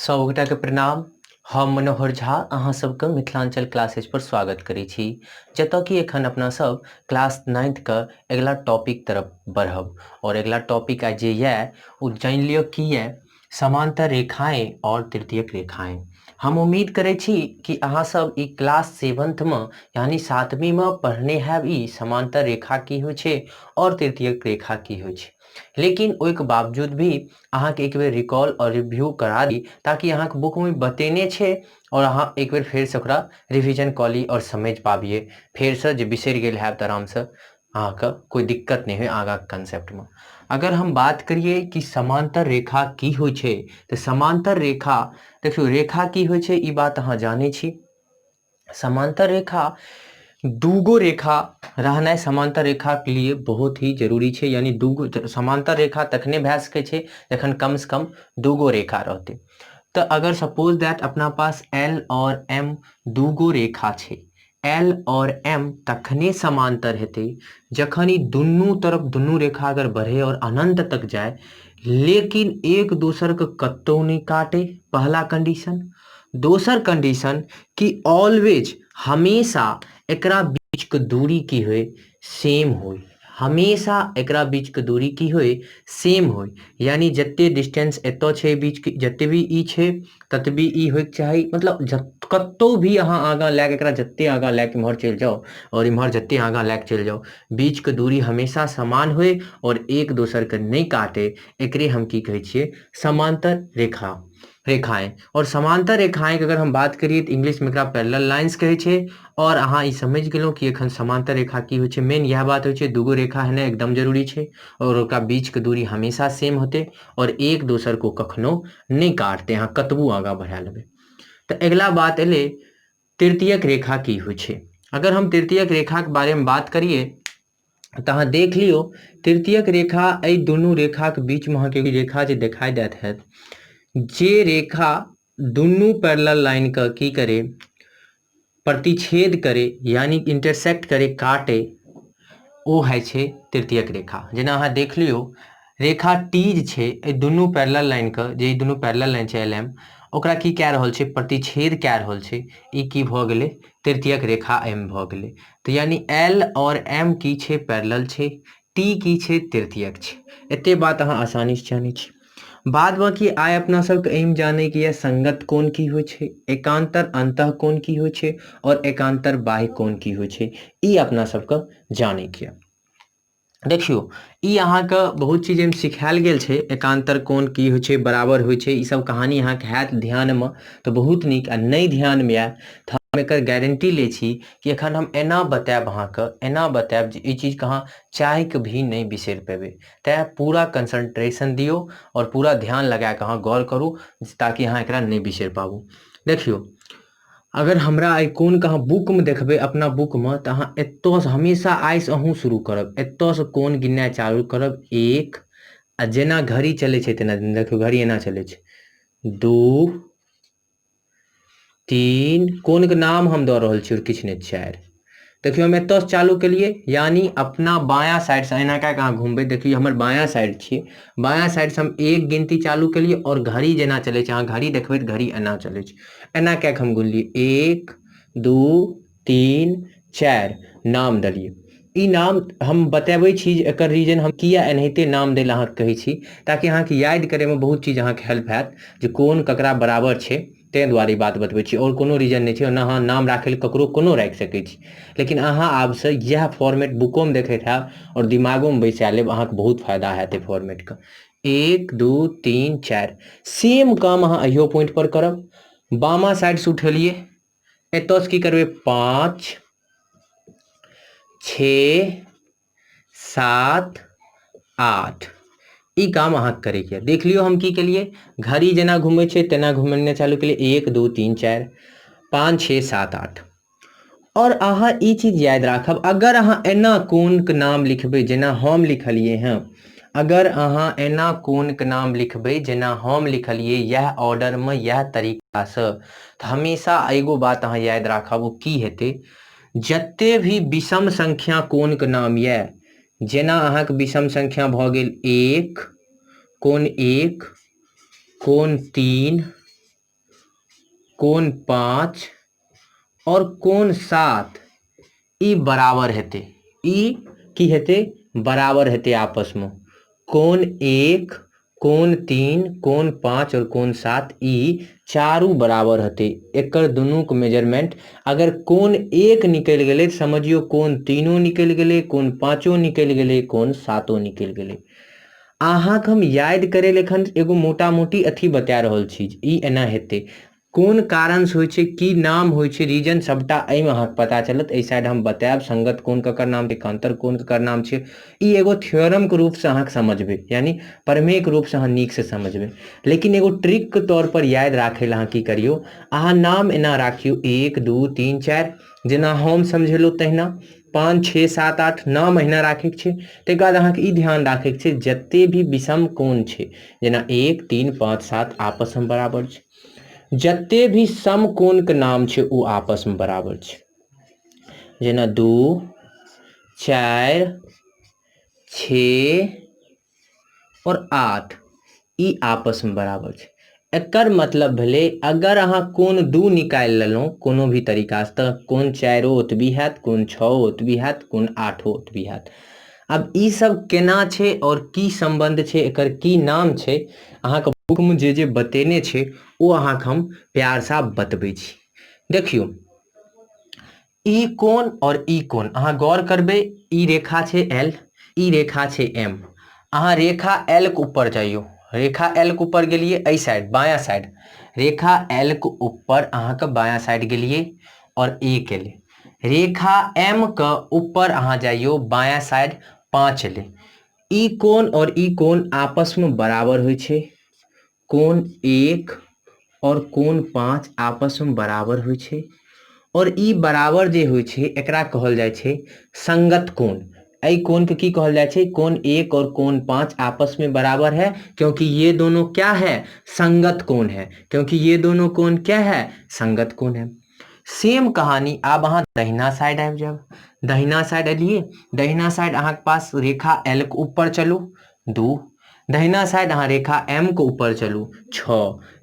सभगोटाके प्रणाम। हम मनोहर झा अहाँ सबके मिथिलांचल क्लासेज पर स्वागत करै छी, जतऽ कि एखन अपना सब क्लास नाइन्थके अगिला टॉपिक तरफ बढ़ब। और अगिला टॉपिक आइ जे यऽ ओ जानि लिअ की यऽ, समांतर रेखाएं और तृतीयक रेखाएं। हम उम्मीद करै छी कि अहाँ सब ई क्लास सेवन्थमे यानी सातवींमे पढ़ने हैब ई समांतर रेखा की होइ छै और तृतीयक रेखा की होइ छै, लेकिन ओहिके बावजूद भी अहाँके एक बेर रिकॉल और रिव्यू करा दी ताकि अहाँके बुकमे बतेने छै और अहाँ एक बेर फेरसँ ओकरा रिविजन कऽ ली और समझि पाबियै फेरसँ, जे बिसरि गेल हैब तऽ आरामसँ अहाँके कोइ दिक्कत नहि होइ आगाँके कंसेप्टमे। अगर हम बात करियै कि समांतर रेखा की होइ छै, तऽ समांतर रेखा देखियौ, रेखा की होइ छै ई बात अहाँ जानै छी। समांतर रेखा दूगो रेखा रहनाइ समांतर रेखा के लिए बहुत ही जरूरी छै, यानी दूगो समांतर रेखा तखने भए सकै छै जखन कम से कम दूगो रेखा रहतै। तऽ अगर सपोज that अपना पास एल और एम दूगो रेखा छै, एल और एम तखने समांतर हेतै जखन ई दुनू तरफ दुनू रेखा अगर बढ़े और अनंत तक जाए, लेकिन एक दोसर के कतौ नहि काटे, पहला कंडीशन। दोसर कंडीशन कि ऑलवेज हमेशा एकरा बीच के दूरी की होय, सेम होय। हमेशा एकरा बीच के दूरी की होय, सेम होय, यानी जते डिस्टेंस एतऽ छै बीच के, जते भी ई छै ततबी ई होयके चाही। मतलब कतौ भी अहाँ आगाँ लए कऽ एकरा जते आगाँ लए कऽ इम्हर चलि जाउ और इम्हर जते आगाँ लए कऽ चलि जाउ, बीच के दूरी हमेशा समान होय और एक दोसर के नहि काटे, एकरे हम की कहै छियै, समांतर रेखा रेखाएं। और समांतर रेखाएं के अगर हम बात करिए तऽ इंग्लिश में एकरा पैरेलल लाइंस कहै छै। और अहाँ ई समझि गेलहुँ कि एखन समांतर रेखा की होइ छै। मेन इएह बात होइ छै, दूगो रेखा हेनाइ एकदम जरूरी छै और ओकरा बीच के दूरी हमेशा सेम होतै और एक दोसर को कखनो नहि काटतै, अहाँ कतबो आगाँ बढ़ा लेबै। तऽ अगिला बात एलै तृतीयक रेखा की होइ छै। अगर हम तृतीयक रेखाके बारेमे बात करिए तऽ अहाँ देख लियौ, तृतीयक रेखा एहि दुनू रेखाके बीचमे अहाँके एगो रेखा जे देखाइ दैत हैत, जे रेखा दुनू पैरेलल लाइनके की करे, प्रतिच्छेद करे, यानी इंटरसेक्ट करे, काटे, ओ होइ छै तृतीयक रेखा। जेना अहाँ देख लियौ, रेखा टी जे छै एहि दुनू पैरेलल लाइनके, जे ई दुनू पैरेलल लाइन छै एल एम, ओकरा की कए रहल छै, प्रतिच्छेद कए रहल छै। ई की भऽ गेलै, तृतीयक रेखा एम भऽ गेलै। तऽ यानी एल और एम की छै, पैरेलल छै, टी की छै, तृतीयक छै। एते बात अहाँ आसानीसँ जानै छी। बाद बाकी आइ अपना सबके एहिमे जानैके यऽ संगत कोण की होइ छै, एकांतर अंतः कोण की होइ छै और एकांतर बाह्य कोण की होइ छै, ई अपना सबके जानैके यऽ। देखियौ, ई अहाँके बहुत चीज एहिमे सिखायल गेल छै, एकांतर कोण की होइ छै, बराबर होइ छै, ई सब कहानी अहाँके हैत ध्यानमे तऽ बहुत नीक, आ नहि ध्यानमे आयत तऽ हम एकर गारंटी लै छी कि एखन हम एना बतायब अहाँके, एना बतायब जे ई चीजके अहाँ चाहिके भी नहि बिसरि पेबै। तैँ पूरा कंसंट्रेशन दियौ आओर पूरा ध्यान लगाकऽ अहाँ गौर करू ताकि अहाँ एकरा नहि बिसरि पाबू। देखियौ, अगर हमरा एहि कोणके अहाँ बुकमे देखबै, अपना बुकमे, तऽ अहाँ एतऽसँ हमेशा आइसँ अहूँ शुरू करब, एतऽसँ कोण गिननाइ चालू करब, एक, आ जेना घड़ी चलै छै तेना देखियौ घड़ी एना चलै छै, 2 3, कोणके नाम हम दऽ रहल छी आओर किछु नहि, 4। देखियौ हम एतऽसँ चालू केलियै, यानी अपना बायाँ साइडसँ एना कए कऽ अहाँ घुमबै, देखियौ हमर बायाँ साइड छियै, बायाँ साइडसँ हम एक गिनती चालू केलियै आओर घड़ी जेना चलै छै, अहाँ घड़ी देखबै तऽ घड़ी एना चलै छै, एना कए कऽ हम गुनलियै, 1 2 3 4, नाम देलियै। ई नाम हम बतबै छी जे एकर रीजन हम किया एनाहिते नाम दै लए अहाँके कहै छी, ताकि अहाँके याद करैमे बहुत चीज अहाँके हेल्प हैत जे कोन ककरा बराबर छै, ताहि दुआरे ई बात बतबै छी, आओर कोनो रीजन नहि छै। ओना अहाँ नाम राखै लए ककरो कोनो राखि सकै छी, लेकिन अहाँ आबसँ इएह फॉर्मेट बुकोमे देखैत हैब आओर दिमागोमे बैसा लेब, अहाँके बहुत फायदा हैत एहि फॉर्मेटके। 1 2 3 4, सेम काम अहाँ अहियो पॉइंट पर करब। बामा साइडसँ उठेलियै, एतऽसँ की करबै, 5 6 7 8, ई काम अहाँके करैके यऽ। देख लियौ हम की केलियै, घड़ी जेना घुमै छै तेना घुमेनाइ चालू केलियै, 1 2 3 4 5 6 7 8। आओर अहाँ ई चीज याद राखब, अगर अहाँ एना कोणके नाम लिखबै जेना हम लिखलियै हँ, अगर अहाँ एना कोणके नाम लिखबै जेना हम लिखलियै, इएह ऑर्डरमे इएह तरीकासँ, तऽ हमेशा एगो बात अहाँ याद राखब, ओ की हेतै, जते भी विषम संख्या कोणके नाम यऽ, जेना अहाँके विषम संख्या भऽ गेल 1, कोण 1, कोण 3, कोण 5 और कोण 7 ई बराबर हेतै। ई की हेतै? बराबर हेतै आपसमे। कोण 1, कोण 3, कोण 5 और कोण 7 ई चारू बराबर हेतै। एकर दुनूके मेजरमेंट अगर कोण 1 निकलि गेलै तऽ समझियौ कोण 3 निकलि गेलै, कोण 5 निकलि गेलै, कोण 7 निकलि गेलै। अहाँके हम याद करै लए एखन एगो मोटा मोटी अथी बता रहल छी, ई एना हेतै, कोन कारणसँ होइ छै, की नाम होइ छै, रीजन सबटा एहिमे अहाँके पता चलत। एहि साइड हम बतायब संगत कोन ककर नाम छै, कांतर कोन ककर नाम छै। ई एगो थ्योरमके रूपसँ अहाँके समझबै, यानी प्रमेयके रूपसँ अहाँ नीकसँ समझबै। लेकिन एगो ट्रिकके तौर पर याद राखै लए अहाँ की करियौ, अहाँ नाम एना राखियौ 1 2 3 4, जेना हम समझेलहुँ तहिना 5 6 7 8 नाम एहिना राखैके छै। ताहिके बाद अहाँके ई ध्यान राखैके छै जते भी विषम कोण छै, जेना 1 3 5 7 आपसमे बराबर छै, जते भी सम कोणके नाम छै ओ आपसमे बराबर छै, जेना 2 4 6 और 8 ई आपसमे बराबर छै। एकर मतलब भेलै अगर अहाँ कोण 2 निकालि लेलहुँ कोनो भी तरीकासँ तऽ कोण 4 ओतबी हैत, कोण 6 ओतबी हैत, कोण 8 ओतबी हैत। आब ई सब केना छै और की सम्बन्ध छै, एकर की नाम छै, अहाँके बुकमे जे जे बतेने छै ओ अहाँके हम प्यारसँ बतबै छी। देखियौ ई कोण और ई कोण, अहाँ गौर करबै, ई रेखा छै एल, ई रेखा छै एम। अहाँ रेखा एल के ऊपर जाइयौ, रेखा एल के ऊपर गेलियै एहि साइड बायाँ साइड, रेखा एल के ऊपर अहाँके बायाँ साइड गेलियै और 1 एलै। रेखा एम के ऊपर अहाँ जाइयौ बायाँ साइड 5 एलै। ई कोण और ई कोण आपसमे बराबर होइ छै, कोण 1 और कोण 5 आपसमे बराबर होइ छै, और ई बराबर जे होइ छै एकरा कहल जाइ छै संगत कोण। एहि कोण के की कहल जाइ छै? कोण 1 और कोण 5 आपस में बराबर है, क्योंकि ये दोनों क्या है? संगत कोण है, क्योंकि ये दोनों कोण क्या है? संगत कोण है। सेम कहानी आब अहाँ दहिना साइड आबि जायब। दहिना साइड एलियै, दहिना साइड अहाँके पास रेखा एल के ऊपर चलू 2, दहिना साइड अहाँ रेखा एम के ऊपर चलू 6,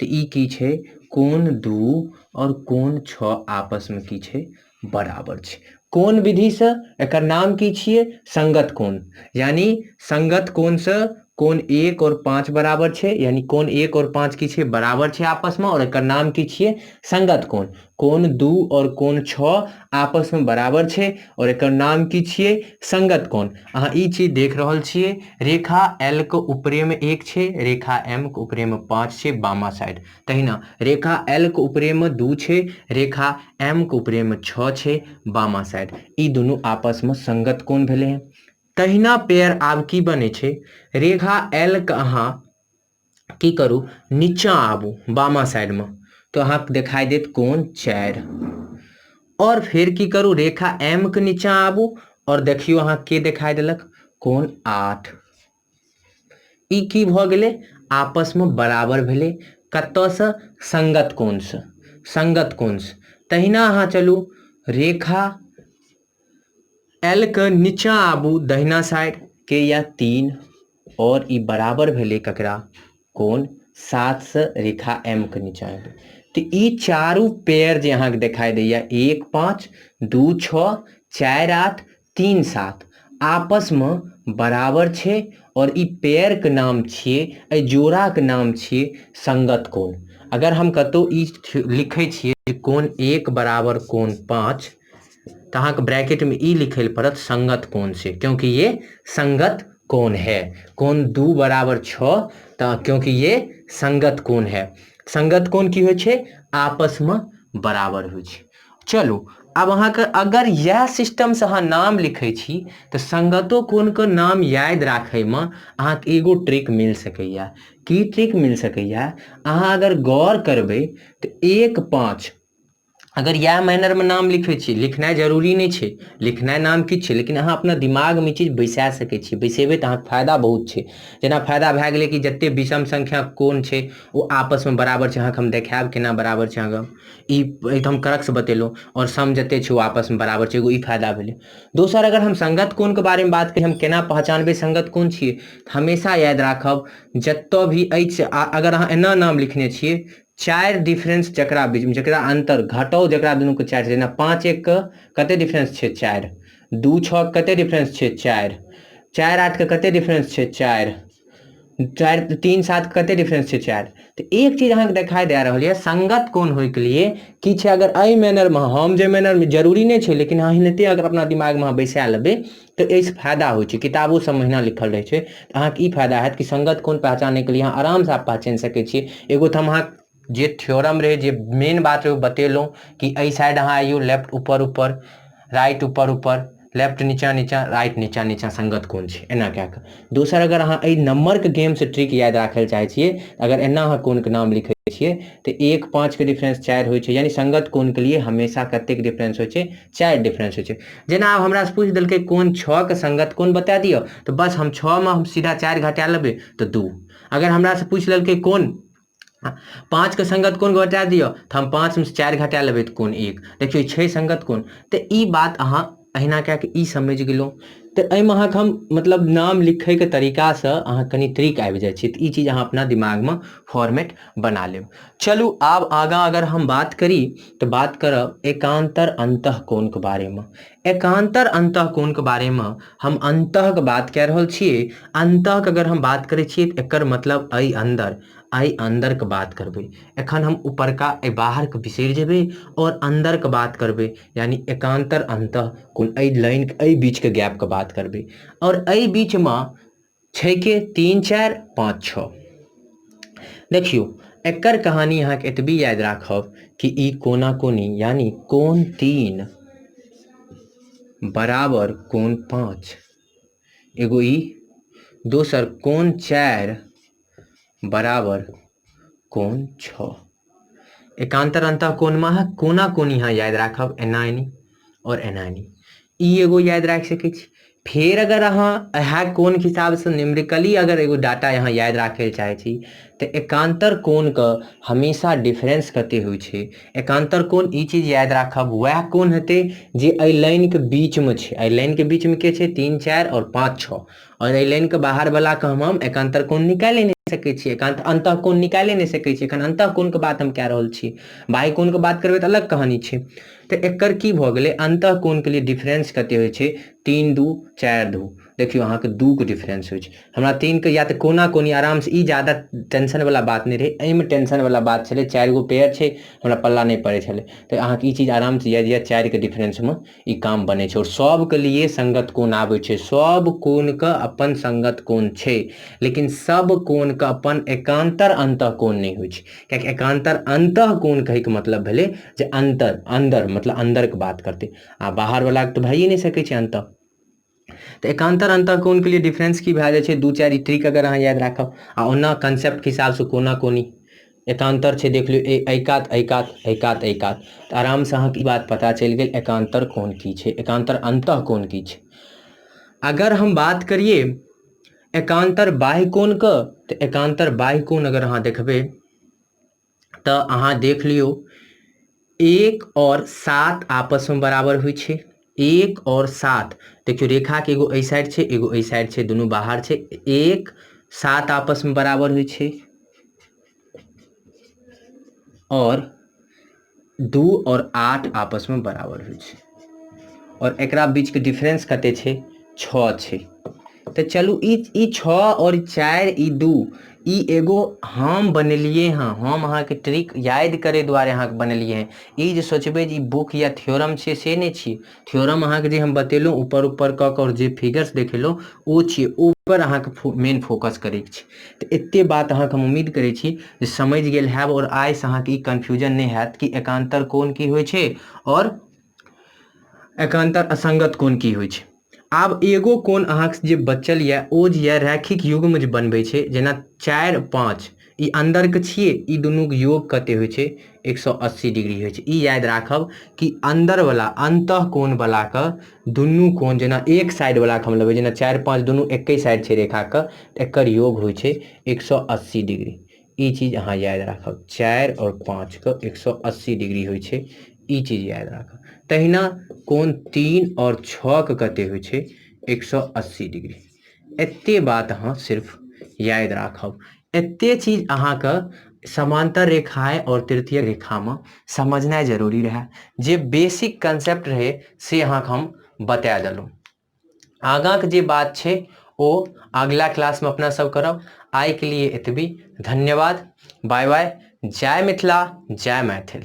तऽ ई की छै? कोण 2 और कोण 6 आपसमे की छै? बराबर छै। कोन विधिसँ? एकर नाम की छियै? संगत कोण। यानी संगत कोणसँ कोण 1 और 5 बराबर छै, यानी कोण 1 और 5 की छै? बराबर छै आपसमे, और एकर नाम की छियै? संगत कोण। कोण 2 और कोण 6 आपसमे बराबर छै और एकर नाम की छियै? संगत कोण। अहाँ ई चीज देख रहल छियै, रेखा एल के ऊपरेमे 1 छै, रेखा एम के ऊपरेमे 5 छै बामा साइड, तहिना रेखा एल के ऊपरेमे 2 छै, रेखा एम के ऊपरेमे 6 छै बामा साइड। ई दुनू आपसमे संगत कोण भेलै हँ। तहिना पेयर आब की बनै छै, रेखा एल के अहाँ की करू, नीचाँ आबू बामा साइडमे तऽ अहाँके देखाइ देत कोण 4, और फेर की करू, रेखा एम के नीचाँ आबू और देखियौ अहाँ के देखाइ देलक कोण 8। ई की भऽ गेलै? आपसमे बराबर भेलै। कतऽसँ? संगत कोणसँ, संगत कोणसँ। तहिना अहाँ चलू रेखा एल के नीचाँ आबू दहिना साइड के या 3, और ई बराबर भेलै ककरा? कोण 7 से रेखा एम के नीचाँ एलै। तऽ ई चारू पेयर जे अहाँके देखाइ दैया 1 5 2 6 4 8 3 7 आपसमे बराबर छै, और ई पेयरके नाम छियै, एहि जोड़ाके नाम छियै संगत कोण। अगर हम कतहु ई लिखै छियै कोण 1 बराबर कोण 5, तऽ अहाँके ब्रैकेटमे ई लिखै लए पड़त संगत कोण से, क्योंकि ये संगत कोण है। कोण 2 बराबर 6, तऽ क्योंकि ये संगत कोण है। संगत कोण की होइ छै? आपसमे बराबर होइ छै। चलू आब अहाँके अगर इएह सिस्टमसँ अहाँ नाम लिखै छी तऽ संगतो कोणके नाम याद राखैमे अहाँके एगो ट्रिक मिल सकैए। की ट्रिक मिल सकैए? अहाँ अगर गौर करबै तऽ 1 5 अगर इएह मैनरमे नाम लिखै छी, लिखनाइ जरूरी नहि छै, लिखनाइ नाम किछु छै, लेकिन अहाँ अपना दिमागमे ई चीज बैसा सकै छी। बैसेबै तऽ अहाँके फायदा बहुत छै। जेना फायदा भए गेलै कि जतेक विषम संख्या कोण छै ओ आपसमे बराबर छै, अहाँके हम देखायब केना बराबर छै। अहाँके ई तऽ हम क्रक्स बतेलहुँ, आओर सम जतेक छै ओ आपसमे बराबर छै, एगो ई फायदा भेलै। दोसर, अगर हम संगत कोणके बारेमे बात करी, हम केना पहचानबै संगत कोण छियै? हमेशा याद राखब जतऽ भी अछि, अगर अहाँ एना नाम लिखने छियै 4 डिफरेंस जकरा बीचमे, जकरा अंतर घटाउ जकरा दुनूके 4, जेना 5 1 के कते डिफरेंस छै 4, 2 6 के कते डिफरेंस छै 4, 4 8 के कते डिफरेंस छै 4, 4 3 7 के कते डिफरेंस छै 4। तऽ एक चीज अहाँके देखाई दए रहल यऽ संगत कोण होइके लिए की छै, अगर एहि मैनरमे हम जे मैनरमे जरूरी नहि छै, लेकिन अहाँ एनाहिते अगर अपना दिमागमे अहाँ बैसा लेबै तऽ एहिसँ फायदा होइ छै। किताबो सबमे एहिना लिखल रहै छै, तऽ अहाँके ई फायदा हैत कि संगत कोण पहचानैके लिए अहाँ आरामसँ आब पहचानि सकै छियै। एगो तऽ हम अहाँ जे थ्योरम रहै, जे मेन बात रहै ओ बतेलहुँ कि एहि साइड अहाँ अइयौ, लेफ्ट ऊपर ऊपर, राइट ऊपर ऊपर, लेफ्ट नीचाँ नीचाँ, राइट नीचाँ नीचाँ, संगत कोण छै, एना कए कऽ। दोसर अगर अहाँ एहि नम्बरके गेमसँ ट्रिक याद राखै लए चाहै छियै, अगर एना अहाँ कोणके नाम लिखै छियै तऽ 1 5 के डिफरेंस 4 होइ छै, यानी संगत कोणके लिए हमेशा कतेक डिफरेंस होइ छै, 4 डिफरेंस होइ छै। जेना आब हमरासँ पूछि देलकै कोण 6 के संगत कोण बता दिअ, तऽ बस हम 6 मे हम सीधा 4 घटा लेबै तऽ 2। अगर हमरासँ पूछि लेलकै कोण 5 के संगत कोण घटा दिअ, तऽ हम 5 मे 4 घटा लेबै तऽ कोण 1। देखियौ छै संगत कोण। तऽ ई बात अहाँ अहिना कए कऽ ई समझि गेलहुँ। तऽ एहिमे अहाँके हम मतलब नाम लिखैके तरीकासँ अहाँ कनि ट्रिक आबि जाइ छै, तऽ ई चीज अहाँ अपना दिमागमे फॉर्मेट बना लेब। चलू आब आगाँ अगर हम बात करी तऽ बात करब एकान्तर अन्तः कोणके बारेमे। एकान्तर अन्तः कोणके बारेमे हम अन्तःके बात कए रहल छियै। अन्तःके अगर हम बात करै छियै तऽ एकर मतलब एहि अन्दर, एहि अन्दरके बात करबै। एखन हम उपरका एहि बाहरके बिसरि जेबै आओर अन्दरके बात करबै, यानी एकान्तर अन्तः कोण, एहि लाइन एहि बीचके गैपके बात करबै। आओर एहि बीचमे छै के 3 4 5 6। देखियौ एकर कहानी अहाँके एतबी याद राखब कि ई कोना कोनी, यानी कोण 3 बराबर कोण 5, एगो ई, दोसर कोण 4 बराबर कोण 6। एकान्तर अन्तः कोणमे अहाँ कोना कोनी अहाँ याद राखब, एना एनी आओर एना एनी, ई एगो याद राखि सकै छी। फेर अगर अहाँ इएह कोणके हिसाबसँ न्यूमेरिकली अगर एगो डाटा अहाँ याद राखै लए चाहै छी तऽ एकान्तर कोणके हमेशा डिफरेंस कते होइ छै। एकान्तर कोण ई चीज याद राखब वएह कोण हेतै जे एहि लाइनके बीचमे छै। एहि लाइनके बीचमे के छै, 3 4 आओर 5 6, आओर एहि लाइनके बाहर वलाके हम एकान्तर कोण निकालि नहि सकै छियै, एकान्त अन्तः कोण निकालि नहि सकै छियै। एखन अन्तः कोणके बात हम कए रहल छी, बाह्य कोणके बात करबै तऽ अलग कहानी छै। तऽ एकर की भऽ गेलै, अन्तः कोणके लिए डिफरेंस कते होइ छै, 3 2 4 2। देखियौ अहाँके 2 के डिफरेंस होइ छै। हमरा 3 के या तऽ कोना कोनी आरामसँ, ई ज्यादा टेंशनवला बात नहि रहै, एहिमे टेंशनवला बात छलै, 4 गो पेयर छै, हमरा पल्ला नहि पड़ै छलै। तऽ अहाँके ई चीज आरामसँ याद यऽ, 4 के डिफरेंसमे ई काम बनै छै। आओर सबके लिए संगत कोण आबै छै, सब कोणके अपन संगत कोण छै, लेकिन सब कोणके अपन एकान्तर अन्तः कोण नहि होइ छै। कियाकि एकान्तर अन्तः कोण कहैके मतलब भेलै जे अन्तर, अन्दर, मतलब अन्दरके बात करतै, आ बाहरवलाके तऽ भइए नहि सकै छै अन्तः। तऽ एकान्तर अन्तः कोणके लिए डिफरेंस की भए जाइ छै, 2 4 ट्रिक अगर अहाँ याद राखब, आ ओना कंसेप्टके हिसाबसँ कोना कोनी एकान्तर छै, देख लियौ एहि कात एहि कात एहि कात एहि कात, तऽ आरामसँ अहाँके ई बात पता चलि गेल एकान्तर कोण की छै, एकान्तर अन्तः कोण की छै। अगर हम बात करियै एकान्तर बाह्य कोणके, तऽ एकान्तर बाह्य कोण अगर अहाँ देखबै तऽ अहाँ देख लियौ 1 और 7 आपसमे बराबर होइ छै। 1 और 7, देखियौ रेखाके एगो एहि साइड छै, एगो एहि साइड छै, दुनू बाहर छै। 1 7 आपसमे बराबर होइ छै, और 2 और 8 आपसमे बराबर होइ छै, और एकरा बीचके डिफरेंस कते छै, 6 छै। तऽ चलू ई 6 और 4 ई 2 ई एगो हम बनेलियै हँ, हम अहाँके ट्रिक याद करै दुआरे अहाँके बनेलियै हँ। ई जे सोचबै जे ई बुक या थ्योरम छियै से नहि छियै। थ्योरम अहाँके जे हम बतेलहुँ ऊपर ऊपर कऽ कऽ आओर जे फिगर्स देखेलहुँ ओ छियै, ओहिपर अहाँके मेन फोकस करैके छै। तऽ एते बात अहाँके हम उम्मीद करै छी जे समझि गेल हैब, आओर आइसँ अहाँके ई कन्फ्यूजन नहि हैत कि एकान्तर कोण की होइ छै आओर एकान्तर असंगत कोण की होइ छै। आब एगो कोण अहाँके जे बचल यऽ ओ जे यऽ रैखिक युग्म जे बनबै छै, जेना 4 5 ई अन्दरके छियै, ई दुनूके योग कते होइ छै, 180 डिग्री होइ छै। ई याद राखब कि अन्दरवला अन्तः कोणवलाके दुनू कोण, जेना एक साइडवलाके हम लेबै, जेना 4 5 दुनू एके साइड छै रेखाके, एकर योग होइ छै 180 डिग्री। ई चीज अहाँ याद राखब, 4 और 5 के 180 डिग्री होइ छै, ई चीज याद राखब। तहिना कोण 3 और 6 के कते होइ छै, 180 डिग्री। एते बात अहाँ सिर्फ याद राखब। एते चीज अहाँके समांतर रेखाएं और तृतीय रेखामे समझनाइ जरूरी रहै। जे बेसिक कंसेप्ट रहै से अहाँके हम बता देलहुँ। आगाँके जे बात छै ओ अगिला क्लासमे अपना सब करब। आइके लिए एतबी, धन्यवाद, बाय बाय, जय मिथिला, जय मैथिल।